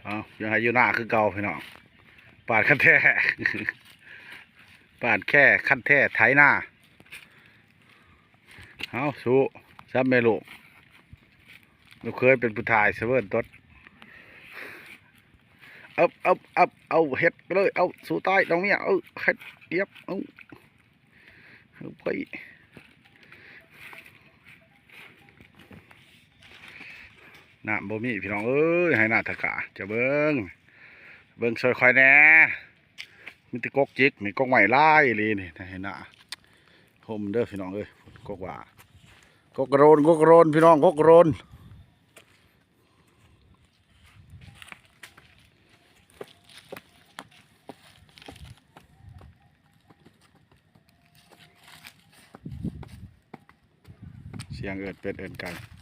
ເອົາ ຢູ່ໄຮ່ຢູ່ນາຄືເກົ່າພີ່ນ້ອງ ປາດຄັນແທ້ ປາດແຄ່ຄັນແທ້ໄຖນາ. ເອົາ ສູ້ ສາມແມ່ລູກ ລູກເຂີຍເປັນຜູ້ຖ່າຍ ສະເຫວີນຕົດ ເອົບ ເອົບ ເອົບ ເອົາ ເຮັດໄປເລີຍ ເອົາ ສູ້ຕາຍນ້ອງເມຍ ເອີ ເຮັດ ອຽບ ເອົາ ເອົາ ໄປ ນ້ຳບໍ່ມີພີ່ນ້ອງເອີຍ ໄຮ່ນາທະກາ ຈະເບິ່ງ ເບິ່ງຊ່ອຍຂ້ອຍແດ່ ມີແຕ່ກົກຈິກນີ້ ກົກໄມ້ຫຼາຍອີ່ຫຼີນີ້ ໄຮ່ນາ ຮົ່ມເດີພີ່ນ້ອງເອີຍ ກົກຫວ້າ ກົກກະໂຣນ ກົກກະໂຣນ ພີ່ນ້ອງ ກົກກະໂຣນ. ສຽງເອີ້ນເປັດເອີ້ນໄກ່